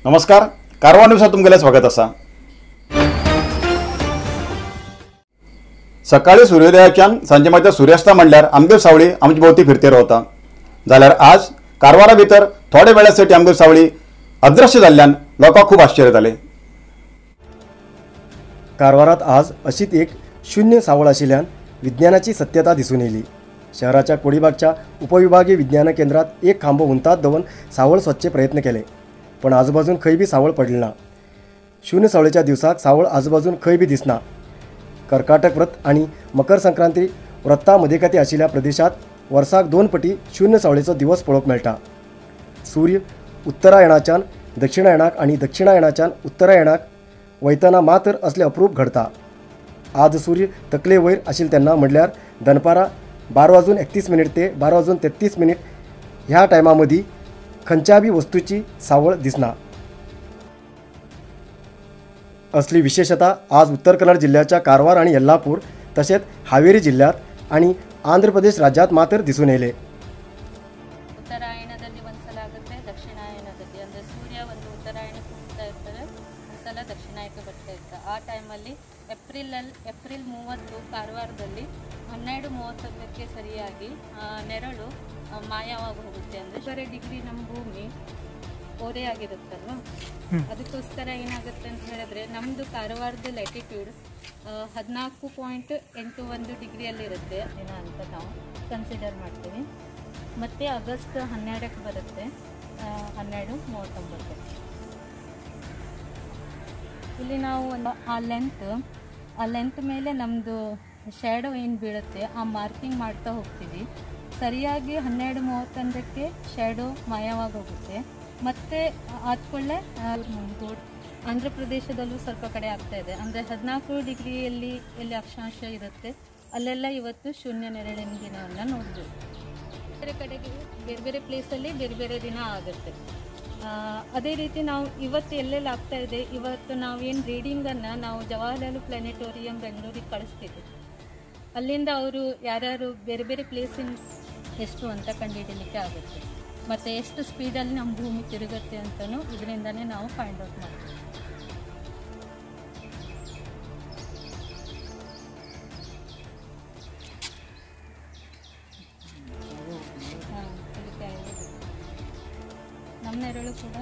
नमस्कार, कारवार न्यूजात तुमगेलें स्वागत आसा। सकाळी सूर्योदयाच्यान सांजे मागीर सूर्यास्ता म्हणल्यार आमगेर सावळी आमचे भोंवती फिरते रावता। जाल्यार आज कारवारा भितर थोड्या वेळासाठी आमगेर सावळी अदृश्य जाल्ल्यान लोकांक खूब आश्चर्य जालें। कारवारात आज अशीच एक शून्य सावळ आशिल्ल्यान विज्ञानाची सत्यता दिसून येयली। शहराच्या कोडीबागच्या उपविभागीय विज्ञान केंद्रात एक खांबो हुंतात दवरून सावळ सोदचे प्रयत्न केले, पण आजूबाजून खंय बी सावळ पडली ना। शून्य सावळेच्या दिवसाक सावळ आजूबाजून खंय बी दिसना। कर्काटक व्रत आणि मकर संक्रांती व्रता मदेकाती आशिल्ल्या प्रदेशात वर्साक 2 पटी शून्य सावळेचो दिवस पळोवंक मेळटा। सूर्य उत्तरायणाच्यान दक्षिणायणाक आणि दक्षिणायणाच्यान उत्तरायणाक वयतना मात्र असले अप्रूप घडता। आज सूर्य तकले वयर आशिल्ले तेन्ना म्हणल्यार दनपारा 12:31 ते 12:33 ह्या टायमा मदीं खंयच्या बी वस्तूची सावळ दिसना। असली विशेषता आज उत्तर कन्नड जिल्ह्याच्या कारवार आणि यल्लापूर तसेच हावेरी जिल्ह्यात आणि आंध्र प्रदेश राज्यात मात्र दिसून येले। ಉತ್ತರಾಯಣದಲ್ಲಿ ಒಂದ್ಸಲ ಆಗುತ್ತೆ, ದಕ್ಷಿಣಾಯನದಲ್ಲಿ ಅಂದರೆ ಸೂರ್ಯ ಒಂದು ಉತ್ತರಾಯಣಕ್ಕೆ ಹೋಗ್ತಾ ಇರ್ತಾರೆ, ಒಂದ್ಸಲ ದಕ್ಷಿಣಾಯಕ್ಕೆ ಬರ್ತಾ ಇರ್ತಾರೆ. ಆ ಟೈಮಲ್ಲಿ ಏಪ್ರಿಲ್ 30 ಕಾರವಾರದಲ್ಲಿ 12:31ಕ್ಕೆ ಸರಿಯಾಗಿ ನೆರಳು ಮಾಯವಾಗಿ ಹೋಗುತ್ತೆ. ಅಂದರೆ 1.5 ಡಿಗ್ರಿ ನಮ್ಮ ಭೂಮಿ ಓರೆಯಾಗಿರುತ್ತಲ್ವ, ಅದಕ್ಕೋಸ್ಕರ ಏನಾಗುತ್ತೆ ಅಂತ ಹೇಳಿದ್ರೆ ನಮ್ಮದು ಕಾರವಾರದ ಲ್ಯಾಟಿಟ್ಯೂಡ್ 14.81 ಡಿಗ್ರಿಯಲ್ಲಿರುತ್ತೆ ದಿನ ಅಂತ ನಾವು ಕನ್ಸಿಡರ್ ಮಾಡ್ತೀವಿ. ಮತ್ತು ಆಗಸ್ಟ್ 12ಕ್ಕೆ ಬರುತ್ತೆ, 12:39. ಇಲ್ಲಿ ನಾವು ಒಂದು ಆ ಲೆಂತ್ ಮೇಲೆ ನಮ್ಮದು ಶ್ಯಾಡೋ ಏನು ಬೀಳುತ್ತೆ ಆ ಮಾರ್ಕಿಂಗ್ ಮಾಡ್ತಾ ಹೋಗ್ತೀವಿ. ಸರಿಯಾಗಿ 12:31ಕ್ಕೆ ಶ್ಯಾಡೋ ಮಾಯವಾಗಿ ಹೋಗುತ್ತೆ. ಮತ್ತು ಆದ್ಕೊಳ್ಳೆ ಮುಂಗೋಡ್ ಆಂಧ್ರ ಪ್ರದೇಶದಲ್ಲೂ ಸ್ವಲ್ಪ ಕಡೆ ಆಗ್ತಾ ಇದೆ. ಅಂದರೆ 14 ಡಿಗ್ರಿಯಲ್ಲಿ ಎಲ್ಲಿ ಅಕ್ಷಾಂಶ ಇರುತ್ತೆ ಅಲ್ಲೆಲ್ಲ ಇವತ್ತು ಶೂನ್ಯ ನೆರಳಿನ ದಿನವನ್ನು ನೋಡ್ಬೋದು. ಬೇರೆ ಕಡೆಗೆ ಬೇರೆ ಬೇರೆ ಪ್ಲೇಸಲ್ಲಿ ಬೇರೆ ಬೇರೆ ದಿನ ಆಗುತ್ತೆ. ಅದೇ ರೀತಿ ನಾವು ಇವತ್ತು ಎಲ್ಲೆಲ್ಲಿ ಆಗ್ತಾ ಇದೆ, ಇವತ್ತು ನಾವೇನು ರೀಡಿಂಗನ್ನು ನಾವು ಜವಾಹರ್ಲಾಲ್ ಪ್ಲಾನೆಟೋರಿಯಂ ಬೆಂಗಳೂರಿಗೆ ಕಳಿಸ್ತೀವಿ. ಅಲ್ಲಿಂದ ಅವರು ಯಾರ್ಯಾರು ಬೇರೆ ಬೇರೆ ಪ್ಲೇಸಿನ ಎಷ್ಟು ಅಂತ ಕಂಡುಹಿಡೀಲಿಕ್ಕೆ ಆಗುತ್ತೆ. ಮತ್ತು ಎಷ್ಟು ಸ್ಪೀಡಲ್ಲಿ ನಮ್ಮ ಭೂಮಿ ತಿರುಗುತ್ತೆ ಅಂತಲೂ ಇದರಿಂದನೇ ನಾವು ಫೈಂಡ್ ಔಟ್ ಮಾಡ್ತೀವಿ. ನಮ್ಮ ನೆರಳು ಕೂಡ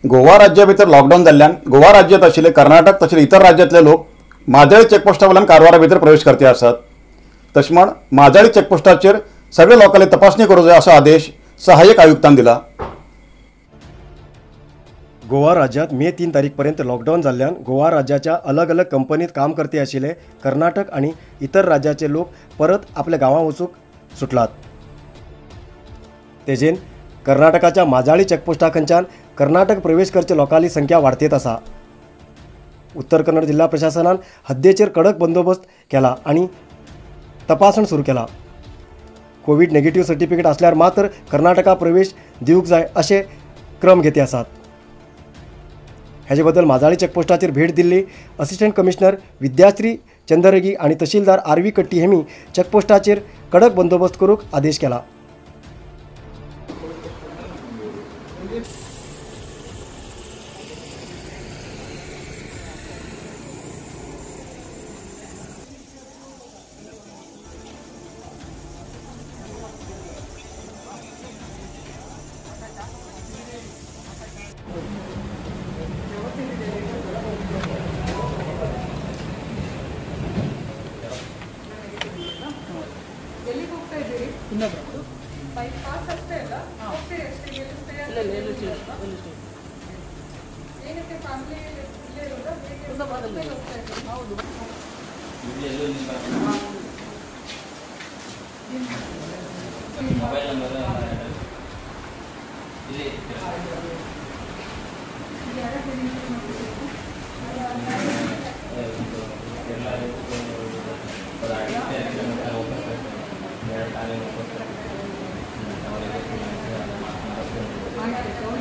गोवा राज्या भितर लॉकडाऊन जाल्ल्यान गोवा राज्यांत आशिल्ले कर्नाटक तशेंच इतर राज्यांतले लोक माजाळी चेकपोस्टा वयल्यान कारवारा भितर प्रवेश करते आसात. तशें म्हण माजाळी चेकपोस्टाचेर सगळे लोकांनी तपासणी करूंक जाय असो आदेश सहाय्यक आयुक्तान दिला. गोवा राज्यात मे 3 तारीख पर्यंत लॉकडाऊन जाल्ल्यान गोवा राज्याच्या अलग अलग कंपनीत काम करते आशिल्ले कर्नाटक आणि इतर राज्याचे लोक परत आपल्या गांवां वचूंक सुटलात. तेजेन कर्नाटकाच्या माजाळी चेकपोस्टा खंयच्यान कर्नाटक प्रवेश करचे लोकांची संख्या वाडतेत आसा. उत्तर कन्नड जिल्हा प्रशासनान हद्देचेर कडक बंदोबस्त केला आणि तपासण सुरू केला. कोविड नेगेटिव्ह सर्टिफिकेट असल्यार मात्र कर्नाटका प्रवेश दिवंक जाय अशे क्रम घेते आसात. हेजे बद्दल माजाळी चेकपोस्टाचेर भेट दिल्ली असिस्टंट कमिशनर विद्याश्री चंदरगी आणि तहसीलदार आर व्ही कट्टी हेमी चेकपोस्टाचेर कडक बंदोबस्त करूंक आदेश केला. ಬೈಪಾಸ್ ಅಷ್ಟೇ ಅಲ್ಲ, ಹೋಗ್ತೀರಿ ಅಷ್ಟೇ, ಎಲ್ಲಿ ಸ್ಟೇ ಏನಕ್ಕೆ ಫ್ಯಾಮಿಲಿ ಇಲ್ಲೇ ಇರೋದಾ? ಹೇಗೆ ಹೋಗ್ತಾ ಇದ್ದೀರಿ? ಹೌದು. ಮೊಬೈಲ್ ನಂಬರ್ ಇಲ್ಲಿ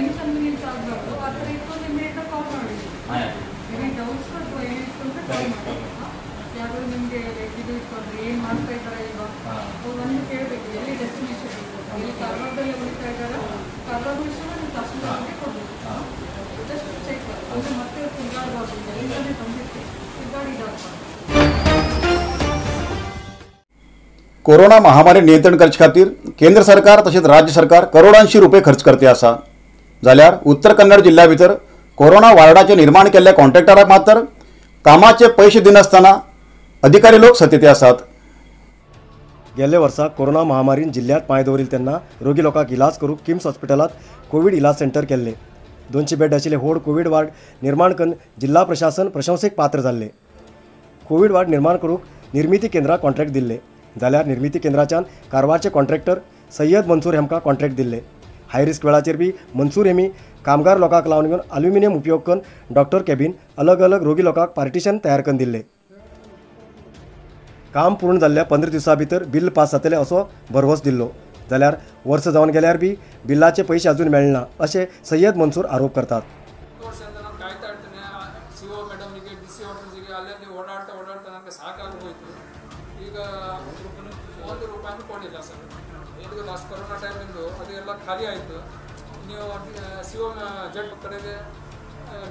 ಇನ್ಕನ್ವೀನಿಯನ್ಸ್ ಆಗಬಾರ್ದು, ಆ ಥರ ಇಟ್ಕೊಂಡು ಇಮಿಡಿಯೇಟಾಗಿ ಕಾಲ್ ಮಾಡಿ. ಎನಿ ಡೌಟ್ಸ್ ಅಥವಾ ಏನಿತ್ತು ಅಂದರೆ ಕಾಲ್ ಮಾಡಿ. ಯಾರು ನಿಮಗೆ ಇದು ಇಟ್ಕೊಂಡ್ರೆ ಏನು ಮಾಡ್ತಾ ಇದ್ದಾರಾ ಇಲ್ವಾ ಒಂದು ಕೇಳಬೇಕು. ಎಲ್ಲಿ ಡೆಸ್ಟಿನೇಷನ್ ಇತ್ತು, ಎಲ್ಲಿ ಕಾರವಾರದಲ್ಲೇ ಉಳಿತಾ ಇದ್ದಾರಾ, ಕಾರವಾರ ವಿಷಯ ನೀವು ತಹಸೀಲ್ದಾರ್ಗೆ ಕೊಡಬೇಕು. ಜಸ್ಟ್ ಚೆಕ್ ಅಂದರೆ ಮತ್ತೆ ತಿರುಗಾಡಬಾರ್ದು, ಎಲ್ಲಿಂದಾನೇ ಬಂದಿತ್ತು ತಿರುಗಾಡಿ ಇದಾಗಬಾರ್ದು. कोरोना महामारी नियंत्रण करचे खातीर केंद्र सरकार तशेंच राज्य सरकार करोडांशी रुपये खर्च करते आसा. जाल्यार उत्तर कन्नड जिल्ल्या भितर कोरोना वार्डाचें निर्माण केल्ल्या कॉन्ट्रॅक्टराक मात्र कामाचे पयशे दिनासतना अधिकारी लोक सत्तेत आसात. गेल्ल्या वर्सा कोरोना महामारीन जिल्ल्यांत पांय दवरिल्ले तेन्ना रोगी लोकांक इलाज करूंक किम्स हॉस्पिटलांत कोवीड इलाज सेंटर केल्लें. 200 बेड आशिल्ले व्हड कोवीड वार्ड निर्माण करून जिल्हा प्रशासन प्रशंसेक पात्र जाल्लें. कोवीड वार्ड निर्माण करूंक निर्मिती केंद्राक कॉन्ट्रॅक्ट दिल्लें. जाल्यार निर्मिती केंद्राच्यान कारवारचे कॉन्ट्रॅक्टर सय्यद मंसूर हेमकां कॉन्ट्रॅक्ट दिल्लें. हाय रिस्क वेळाचेर बी मंसूर हेमी कामगार लोकांक लावन घेवन अल्युमिनियम उपयोग करून डॉक्टर कॅबीन अलग अलग रोगी लोकांक पार्टिशन तयार करून दिल्लें. काम पूर्ण जाल्ल्या 15 दिवसां भितर बिल पास जातलें असो भरवस दिल्लो. जाल्यार वर्स जावन गेल्यार बी बिलाचे पयशे अजून मेळना अशें सय्यद मंसूर आरोप करतात. ಈಗ 1 ರೂಪಾಯಿನೂ ಕೊಡಲಿಲ್ಲ ಸರ್. ಈಗ ಲಾಸ್ಟ್ ಕೊರೋನಾ ಟೈಮಿಂದು ಅದೆಲ್ಲ ಖಾಲಿ ಆಯಿತು. ನೀವು ಸಿ ಒ ಜಡ್ ಕಡೆಗೆ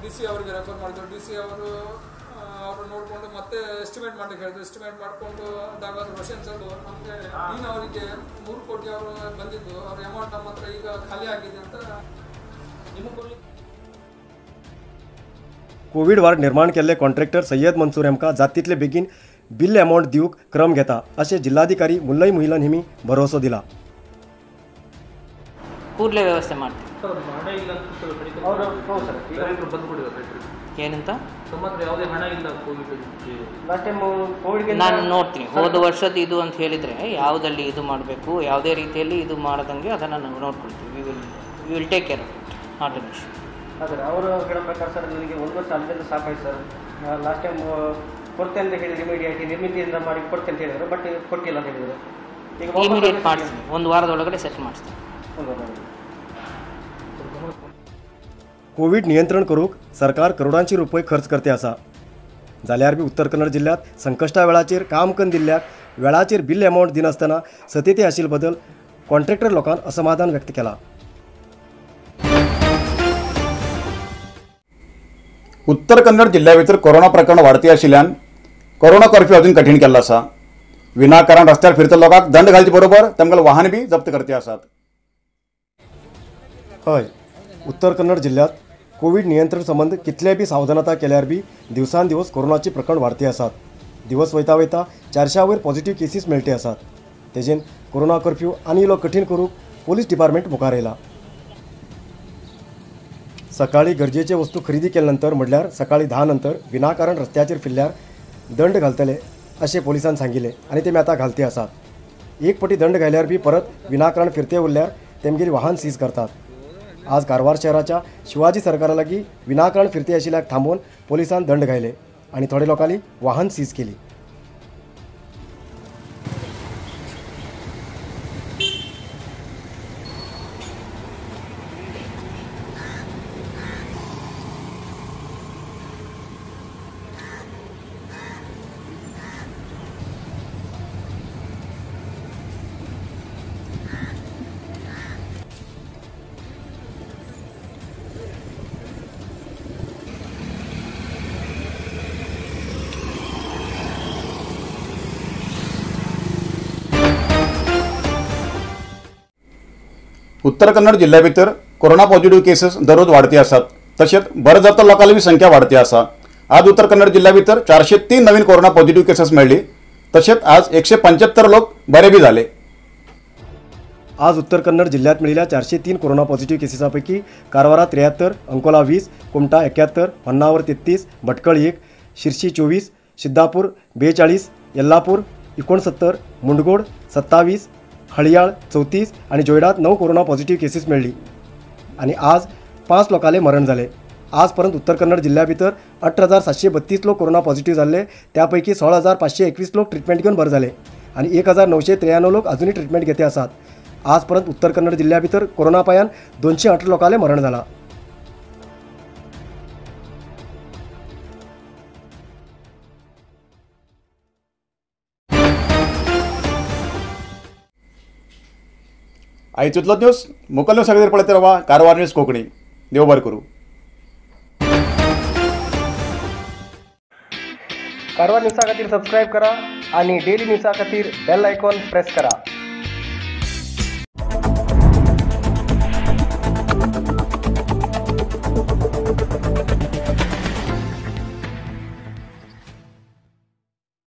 ಡಿ ಸಿ ಅವರಿಗೆ ರೆಫರ್ ಮಾಡಿದ್ರು. ಡಿ ಸಿ ಅವರು ಅವರು ನೋಡಿಕೊಂಡು ಮತ್ತೆ ಎಸ್ಟಿಮೇಟ್ ಮಾಡಲಿಕ್ಕೆ ಹೇಳಿದ್ರು. ಎಸ್ಟಿಮೇಟ್ ಮಾಡಿಕೊಂಡು ಆದಾಗ ರೋಷನ್ ಸರ್ ನಮಗೆ ನೀನು ಅವರಿಗೆ 3 ಕೋಟಿ ಅವರು ಬಂದಿದ್ದು, ಅವ್ರ ಅಮೌಂಟ್ ನಮ್ಮ ಹತ್ರ ಈಗ ಖಾಲಿ ಆಗಿದೆ ಅಂತ ನಿಮಗೆ ಕೊಡಲಿಕ್ಕೆ. कोवीड वार्ड निर्माण केल्ले कॉन्ट्रॅक्टर सय्यद मंसूर हेमकां जात तितले बेगीन बिल अमावंट दिवंक क्रम घेता अशें जिल्हाधिकारी मुल्लई मुहिलन हेमी भरवसो दिला. ಕೂಡಲೇ ವ್ಯವಸ್ಥೆ ಮಾಡ್ತೀವಿ. ಏನಂತ ನಾನು ನೋಡ್ತೀನಿ. ಹೋದ ವರ್ಷದ ಇದು ಅಂತ ಹೇಳಿದರೆ ಯಾವುದಲ್ಲಿ ಇದು ಮಾಡಬೇಕು, ಯಾವುದೇ ರೀತಿಯಲ್ಲಿ ಇದು ಮಾಡದಂಗೆ ಅದನ್ನು ನಾವು ನೋಡ್ಕೊಳ್ತೀವಿ. We will take care of it, not an issue. ಹಾಂ ಸರ್, ಅವರು ಹೇಳೋ ಪ್ರಕಾರ ಸರ್ ನನಗೆ 1 ವರ್ಷ ಅಲ್ಲಿಂದ ಸಾಕಾಯ್ತು ಸರ್. ಲಾಸ್ಟ್ ಟೈಮ್ ಕೊಡ್ತೇನೆ ಅಂತ ಹೇಳಿದ್ರು, ಇಮಿಡಿಯೇಟ್ ನಿರ್ಮಿತಿಯಿಂದ ಮಾಡಿ ಕೊಡ್ತೇನೆ ಅಂತ ಹೇಳಿದರು, ಬಟ್ ಕೊಟ್ಟಿಲ್ಲ ಅಂತ ಹೇಳಿದರು. ಈಗ ಇಮಿಡಿಯೇಟ್ ಮಾಡಿಸ್ತೀನಿ, 1 ವಾರದೊಳಗಡೆ ಸೆಟ್ ಮಾಡಿಸ್ತೀನಿ. कोवीड नियंत्रण करूंक सरकार करोडांशी रुपये खर्च करते आसा. जाल्यार बी उत्तर कन्नड जिल्ल्यांत संकश्टा वेळाचेर काम करून दिल्ल्याक वेळाचेर बिल अमावंट दिनासतना सतेते आशिल्ले बदल कॉन्ट्रॅक्टर लोकांन असमाधान व्यक्त केलां. उत्तर कन्नड जिल्ल्या भितर कोरोना प्रकरण वाडती आशिल्ल्यान कोरोना कर्फ्यू अजून कठीण केल्लो आसा. विनाकारण रस्त्यार फिरता लोकांक दंड घालचे बरोबर तांकां वाहन बी जप्त करते आसात. हय, उत्तर कन्नड जिल्ल्यांत कोवीड नियंत्रण संबंद कितले बी सावधानता केल्यार बी दिवसान दिवस कोरोनाची प्रकरण वाडती आसात. दिवस वयता वयता 400 वयर पॉझिटिव्ह केसीस मेळटे आसात. तेजेन कोरोना कर्फ्यू आनी इलो कठीण करूंक पोलीस डिपार्टमेंट मुखार येयला. सकाळी गरजेचे वस्तू खरेदी केले नंतर म्हणल्यार सकाळी 10 नंतर विनाकारण रस्त्याचेर फिरल्यार दंड घालतले अशें पोलिसान सांगिल्लें आनी तेमी आतां घालते आसात. एक पटी दंड घाल्यार बी परत विनाकारण फिरते उरल्यार तेमगेली वाहन सीज करतात. आज कारवार शहराच्या शिवाजी सरकारा लागीं विनाकारण फिरते आशिल्ल्याक थांबोवन पोलिसान दंड घायले आनी थोडे लोकांनी वाहन सीज केली. उत्तर कन्नड जिल्ल्या भितर कोरोना पॉझिटिव्ह केसेस दररोज वाढती आसात, तशेंच बरें जाता लोकांची संख्या वाढती आसा. आज उत्तर कन्नड जिल्ल्या भितर 403 नवीन कोरोना पॉझिटिव्ह केसेस मेळ्ळी, तशेंच आज 175 लोक बरे बी जाले. आज उत्तर कन्नड जिल्ह्यात मेळिल्ल्या 403 कोरोना पॉझिटिव्ह केसीसापैकी कारवारा 73, अंकोला 20, कुमठा 71, होन्नावर 33, भटकळ 1, शिरशी 24, सिद्धापूर 42, यल्लापूर 69, मुंडगोड 27, हळियाळ 34 आणि जोयडात 9 कोरोना पॉझिटिव्ह केसीस मेळ्ळी आणि आज 5 लोकांले मरण झाले। आजपर्यंत उत्तर कन्नड जिल्ह्या भितर 18,732 लोक कोरोना पॉझिटिव्ह झाले, त्यापैकी 16,521 लोक ट्रीटमेंट घेऊन बरे झाले आणि 1,993 लोक अजूनही ट्रीटमेंट घेते आसात। आजपर्यंत उत्तर कन्नड जिल्ह्या भितर कोरोना पायान 208 लोकांले मरण झाला। आयचुतलो न्यूज मुकल न्यूज सगळे पळयत रावा कारवार न्यूज कोंकणी। देव बरें करूं। कारवार न्यूजा खातीर सबस्क्रायब करा आणि डेली न्यूजा खातीर बेल आयकॉन प्रेस करा।